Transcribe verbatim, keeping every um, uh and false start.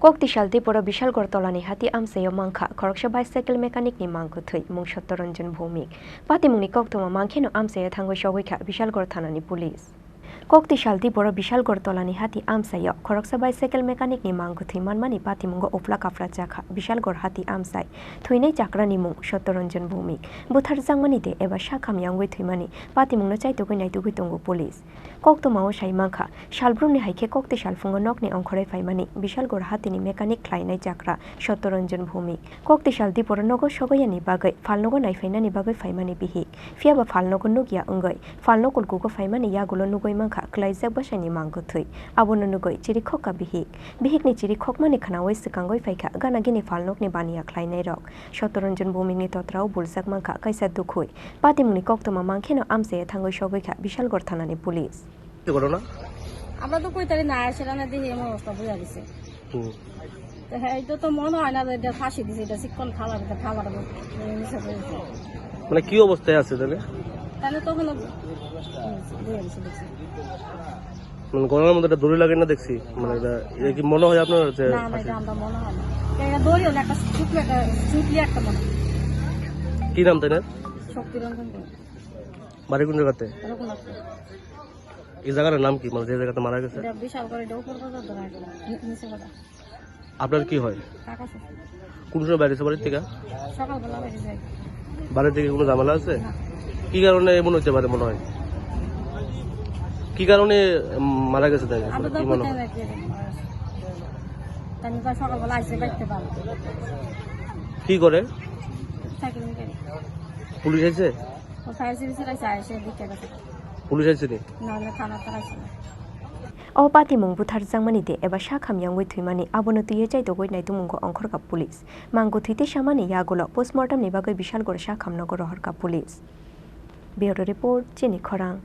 Koktisal Diporo Bishalgor tolani hati amchaio mankha khoroksa bicycle mechanic ni mang kwthwi mung Sottoranjan Bhowmik. Patimungni koktwma mankhe no amchaio thangwi sogwi kha Bishalgor thanani police. Koktisal Diporo Bishalgor tolani hati amchaio khoroksa bicycle mechanic ni mang kwthwi manmani patimungo uphla kaphra chakha Bishalgor hati amchai thwinai chakrani mung Sottoranjan Bhowmik. Butharjakmani de eba sakham yangwi thwimani patimungno chaitugwi naitugwi tongo police. Koktwmao sai mankha, salbrumni hai khe kokti salphungo nokni ongkhorwi phaimani Bishalgor hatini mechanic khlainai chakra Sottoranjan Bhowmik. Koktisal Diporo nogo sogoyani bagwi phalnogo naiphainani bagwi phaimani bihik. Phiyaba phalnogo nukya wngwi phalno kulkugo phaimani yagulo nugwi mankha kwlaijak bwsaini mang kwthwi. Abono nugwi chirikhokka bihik. Bihikni chirikhokmani khnaui swkangwi phaikha gana gini phalnokni baniya khlainairok. Sottoranjan Bhowmikni totrao buljak mankha kaisa dukhwi. Patimungni koktwma mankheno amchaio thangwi sogwi kha Bishalgor thanani police. কি ঘটনা? আমরা তো কই তারি না আসে না দেখি এমন অবস্থা হয়ে গেছে। হুম। তো হ্যাঁ, এটা তো মনে হয় না যে এটা ফাঁসি দিছে, এটা চিকন খাবার, এটা খাবার নিচে পড়েছে। মানে কি অবস্থায় আছে তাহলে? তাহলে তখন দিয়ে দিছে দেখছি। মানে গলার মধ্যে একটা দড়ি লাগে না দেখছি, মানে এটা, এটা কি মনে হয় আপনার যে না, না, ফাঁসি? এটা আমরা মনে হয় না। এটা দড়ি হলে একটা চুটলে একটা, চুটলে একটা মনে হয়। কি নাম তাই না? শক্তিরঞ্জন কর। বাড়ি কোন জায়গাতে? রঘুনাথপুর। এই জায়গাটার নাম কি? মানে যে জায়গাতে মারা গেছে? এটা বিশাল করে, এটা উপর কথা ধরে আছে। নি-, নিচে কথা। আপনার কি হয়? কাকা শ্বশুর। কোন সময় বাইরে এসে বাড়ির থেকে? সকালবেলা বাইরে যাই। বাড়ির থেকে কোনো ঝামেলা আছে? না। কি কারণে এমন হতে পারে মনে হয়? কি কারণে, উম, মারা গেছে তাই? আমরা তো কি মনে হয়? কোথায় যাই কি জানি, মারা গেছে। তাই না, সকালবেলা আইসে দেখতে পারবো। কি করে? সাইকেল নিয়ে। পুলিশ এসে? O fire service rai sa se dikhe basa. Police aisini? Na, na, thana tara sa. O patimung butharjakmani de eba sakham yangwi thwimani abono twiwi chaitugwi naitugmungo ongkhorkha police. Mang kwthwi tei samani yagulo postmortem ni bagwi Bishalgor sakhamnogo rohorkha police. Bureau report, Chini Khorang.